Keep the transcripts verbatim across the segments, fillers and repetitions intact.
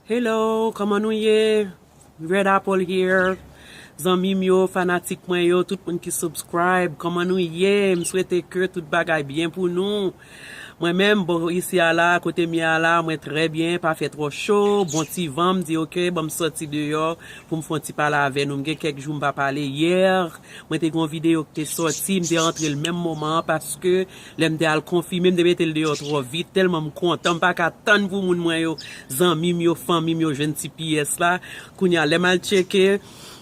Hello, kòman nou ye? Red Apple here. Zanmi m yo, fanatik mwen yo, tout moun ki subscribe, kòman nou ye? M swete ke tout bagay byen pou nou. Mwen menm, bon, isi a la, kote m ye a la, mwen trè byen, pa fè twò cho, bon ti van, m di, "Ok, ban m sòti deyò pou m fè yon ti pale avè nou." M gen kèk jou m pa pale. Yè, mwen te gen yon videyo ki te sòti, m te antre l menm moman an, paske lè m te al konfime, m te mete l deyò twò vit, tèlman m kontan, m pa ka tann pou moun mwen yo, zanmi m yo, fanmi m yo, jwenn T P S la. Kounye a, lè m al tcheke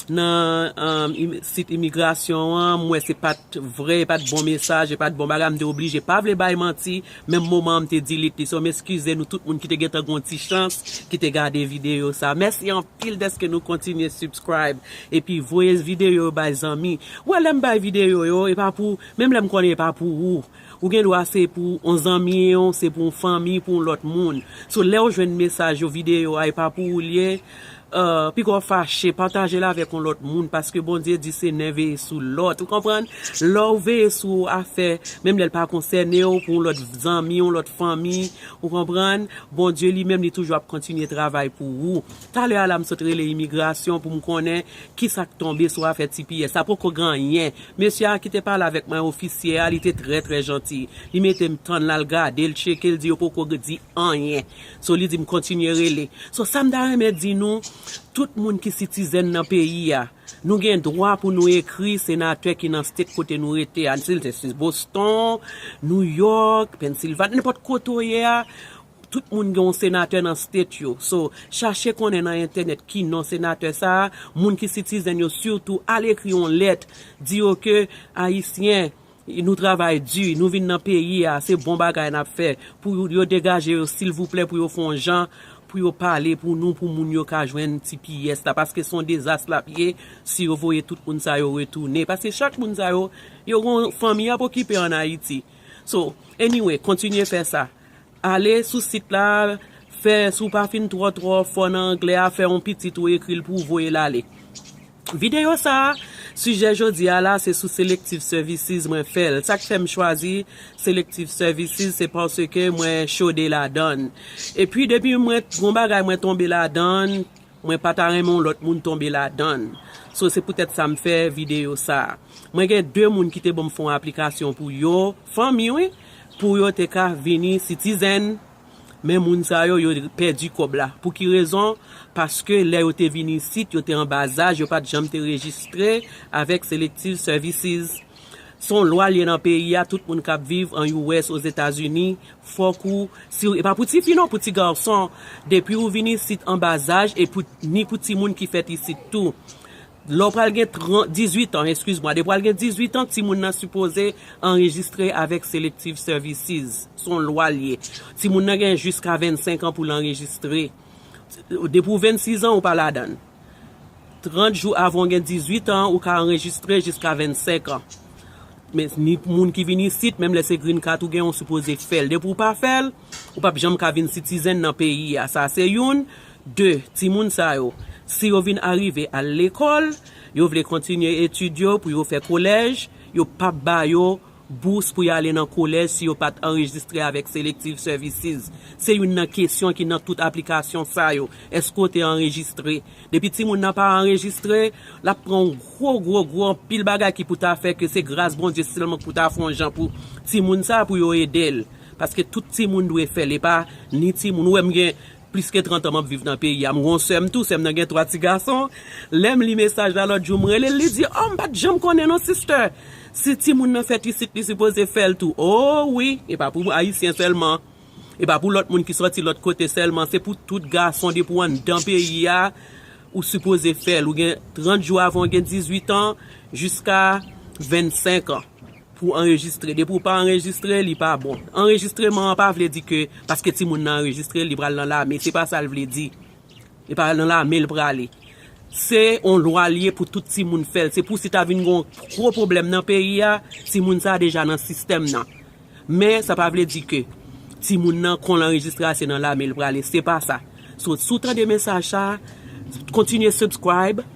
nan, um, im-, sit imigrasyon an, m wè se pa t vrè, e pa t bon mesaj, e pa t bon bagay, m te oblije pa vle bay manti, menm moman an m te delete li. So, m eskize nou tout moun ki te gentan gen yon ti chans, ki te gade videyo sa. Mèsi anpil dèske nou kontinye subscribe, epi voye videyo yo bay zanmi. Wè, lè m bay videyo yo, e pa pou, menm lè m konnen e pa pou ou. Ou gen dwa se pou yon zanmi, yon, se pou yon fanmi, pou yon lòt moun. So, lè w jwenn mesaj yo, videyo a, e pa pou ou l ye, uh, piga w fache, pataje l avèk yon lòt moun, paske Bondye di se nen veye sou lòt. Ou konprann? Lè w veye sou afè, menm lè l pa konsène w, pou yon lòt zanmi, yon lòt fanmi, ou konprann? Bondye li menm, li toujou ap kontinye travay pou ou. Talè a la, m sot rele imigrasyon pou m konnen ki sa k tonbe sou afè T P S. Sa poko gen anyen. Mesye a ki te pale avèk mwen, ofisye a, li te trè, trè janti. Li mete m tann l, al gade l, tcheke l, di yo poko di anyen. So, li di m kontinye rele. So, sa m ta renmen di nou, tout moun ki sitizèn nan peyi a, nou gen dwa pou nou ekri senatè ki nan state kote nou rete a. Si l te se Boston, New York, Pennsylvania, nenpòt kote w ye a, tout moun gen yon senatè nan state yo. So, chache konnen nan entènèt ki non senatè sa a, moun ki sitizèn yo sitou, al ekri yon lèt, di yo ke Ayisyen, nou travay di, nou vin nan peyi a, se bon bagay n ap fè. Pou yo degaje yo, silvouplè, pou yo fè yon jan, pou yo pale pou nou, pou moun yo ka jwenn T P S la, paske se yon dezas l ap ye si yo voye tout moun sa yo retounen. Paske chak moun sa yo, yo gen fanmi y ap okipe ann Ayiti. So, anyway, kontinye fè sa. Ale sou sit la, fè, si w pa fin twò, twò fò nan anglè a, fè yon pitit ou ekri l pou w voye l ale. Videyo sa a, sijè jodi a la, se sou Selective Services mwen fè l. Sa k fè m chwazi Selective Services, se paske mwen chode ladan l. Epi, depi mwen, gon bagay mwen tonbe ladan l, mwen pa ta renmen yon lòt moun tonbe ladan l. So, se poutèt sa m fè videyo sa a. Mwen gen de moun ki te ban m fè yon aplikasyon pou yo, fanmi, wi, pou yo te ka vini sitizèn, men moun sa yo, yo pèdi kòb la. Pou ki rezon? Paske lè yo te vin isit, yo te an ba zaj, yo pa t janm te rejistre avèk Selective Services. Se yon lwa l ye nan peyi a, tout moun k ap viv an U S, Ozetazini, fòk ou, si, e pa pou tifi non, pou ti gason. Depi ou vin isit an ba zaj, e pou, ni pou timoun ki fèt isit tou. Lè w pral gen trant, dizuit an, eskiz mwa, depi w pral gen dizuit an, timoun nan sipoze anrejistre avèk Selective Services. Se yon lwa l ye. Timoun nan gen jiska vennsenk an pou l anrejistre. Depi w vennsis an, ou pa ladan l. Trant jou avan w gen dizuit an, ou ka anrejistre jiska vennsenk an. Men ni moun ki vin isit, menm lè se green card ou gen, ou sipoze fè l. Depi w pa fè l, ou p ap janm ka vin sitizen nan peyi a. Sa se youn. De, timoun sa yo, si yo vin arive al lekòl, yo vle kontinye etid yo pou yo fè kolèj, yo p ap ba yo bous pou y ale nan kolèj si yo pa t anrejistre avèk Selective Services. Se youn nan kesyon ki nan tout aplikasyon sa yo. Èske w te anrejistre? Depi timoun nan pa anrejistre, l ap pran yon gwo, gwo, gwo anpil bagay ki pou ta fè ke se gras Bondye sèlman k pou ta fè yon jan pou timoun sa pou yo ede l. Paske tout timoun dwe fè l, e pa ni timoun. Ou wè m gen plis ke trant an m ap viv nan peyi a. M gen yon sè m tou, sè m nan gen twa ti gason. Lè m li mesaj la lòt jou, m rele l, li di, "Oh, m pa t janm konnen non, sister. Si timoun nan fèt isit, li sipoze fè l tou." Oh wi, e pa pou Ayisyen sèlman. E pa pou lòt moun ki sòti lòt kote sèlman. Se pou tout gason, depi w anndan peyi a, ou sipoze fè l. Ou gen trant jou avan w gen dizuit an, jiska vennsenk an. Pou anrejistre. Depi w pa anrejistre, li pa bon. Anrejistreman an pa vle di ke paske timoun nan anrejistre, li pral nan lame. Se pa sa l vle di. E pa nan lame l prale. Se yon lwa l ye pou tout timoun fè l. Se pou si ta vin gen yon gwo pwoblèm nan peyi a, timoun sa a deja nan sistèm nan. Men sa pa vle di ke timoun nan, kon l anrejistre a, se nan lame l prale. Se pa sa. So, si w tande mesaj sa, kontinye subscribe,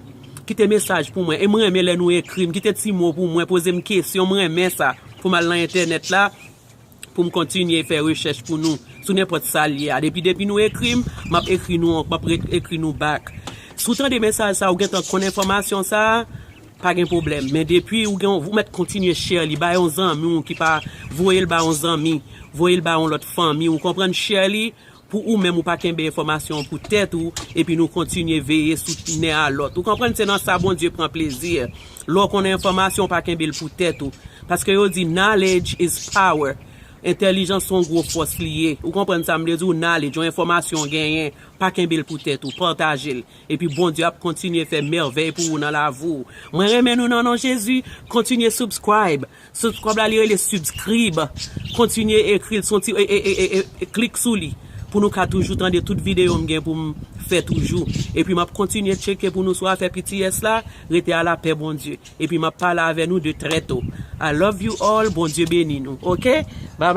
kite mesaj pou mwen. E mwen renmen lè nou ekri m, kite ti mo pou mwen, poze m kesyon, mwen renmen sa. Pou m al nan entènèt la, pou m kontinye fè rechèch pou nou. sou nenpòt sa l ye a. Depi, depi nou ekri m, m ap ekri nou, m ap re- ekri nou back. Si w tande mesaj sa, ou gentan konn enfòmasyon sa, pa gen pwoblèm. Men depi ou gen, ou mèt kontinye share li, bay yon zanmi w ki pa, voye l bay yon zanmi, voye l bay yon lòt fanmi, ou konprann, share li pou ou menm ou pa kenbe enfòmasyon pou tèt ou, epi nou kontinye veye sou nen a lòt. Ou konprann, se nan sa Bondye pran plezi. Lè w konnen enfòmasyon, pa kenbe l pou tèt ou. Paske yo di, knowledge is power. Entèlijans se yon gwo fòs li ye. Ou konprann sa m vle di w, knowledge, yon enfòmasyon w genyen, pa kenbe l pou tèt ou, pataje l. Epi Bondye ap kontinye fè mèvèy pou ou nan lavi w. Mwen renmen nou nan non Jezi, kontinye subscribe. Subscribe la, li rele subscribe. Kontinye ekri l, se yon ti, e, e, e, e, e, klik sou li. Pou nou ka toujou tande tout videyo m gen pou m fè toujou. Epi m ap kontinye tcheke pou nou sou afè P T S la. Rete a lapè Bondye. Epi m ap pale avè nou de trè to. I love you all. Bondye beni nou. Oke? Bye bye.